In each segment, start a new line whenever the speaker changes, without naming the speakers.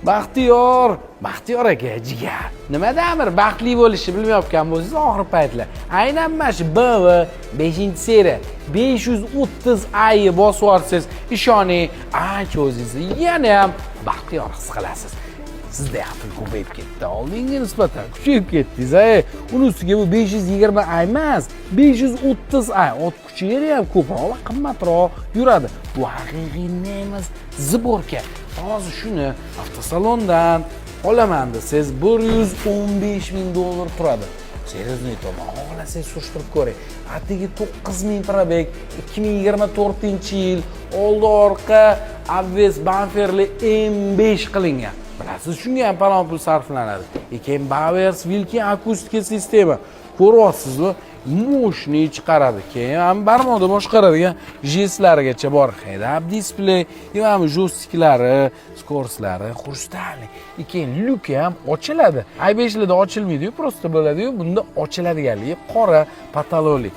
Baxtiyor, Baxtiyor aka, jigar. Nimadandir baxtli bo'lishni bilmayotgan bo'lsangiz oxirgi paytlar. Aynan mana shu BMW 5-seriya 530 i bosib yuborsangiz, ishoning, ancha o'zingizni yana ham baxtiyor his qilasiz. Sizda ham pul ko'payib ketdi, oldinga nisbatan kuchayib ketdingiz. Ey, uni ustiga bu 520 i emas, 530 i, ot kuchi yana ham ko'proq va qimmatroq yuradi. Bu haqiqiy nemis сборка. Hozir shuni avtosalondan olaman desangiz, 115 ming dollar turadi. Серьезно aytyapman, xohlasangiz surishtirib ko'ring. Atigi 9000 пробег, 2024 yil, oldi orqa обвес bamperli M5 qilingan. Bilasiz, shunga ham palon pul sarflanadi. E keyin Bowers Wilkin akustika sistema. Ko'ryapsizmi? Мощный chiqaradi. Keyin ham barmoqda boshqaradigan jestlarigacha bor. Head-up display, ham joystiklari, скорость lari хрустальный. E keyin lyuki ham ochiladi. i5larda ochilmaydi-yu, просто bo'ladi-yu, bunda ochiladiganligi qora потолок li.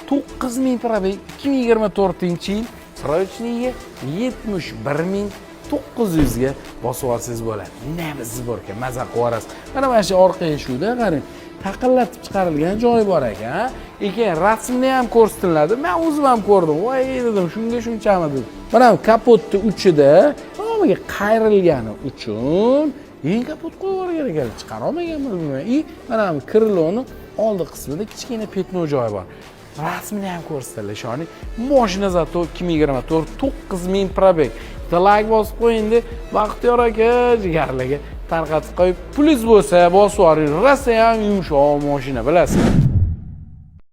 9000 пробег, 2024 yil, срочный ga 71 900 ga bosib olsangiz bo'ladi. Nima сборка, maza qilib yuborasiz. Mana shu orqa eshikda qarang, taqillatib chiqarilgan joyi bor ekan. E keyin rasmda ham ko'rsatiladi. Men o'zim ham ko'rdim. Voy dedim, shunga shunchami dedim. Mana bu kapotni uchida nomiga qayrilgani uchun yangi kapot qo'yib yuborgan ekan, chiqara olmaganmi bilmayman. И mana bu крыло ni oldi qismida kichkina пятно joyi bor. Rasmini ham ko'rsatadilar, ishoning. Moshina зато 2024, 9000 пробег. Bitta layk bosib qo'ying, Baxtiyor aka jigarlarga tarqatib qo'yib, pulingiz bo'lsa bosib yuboring. Rosa ham yumshoq mashina, bilasiz.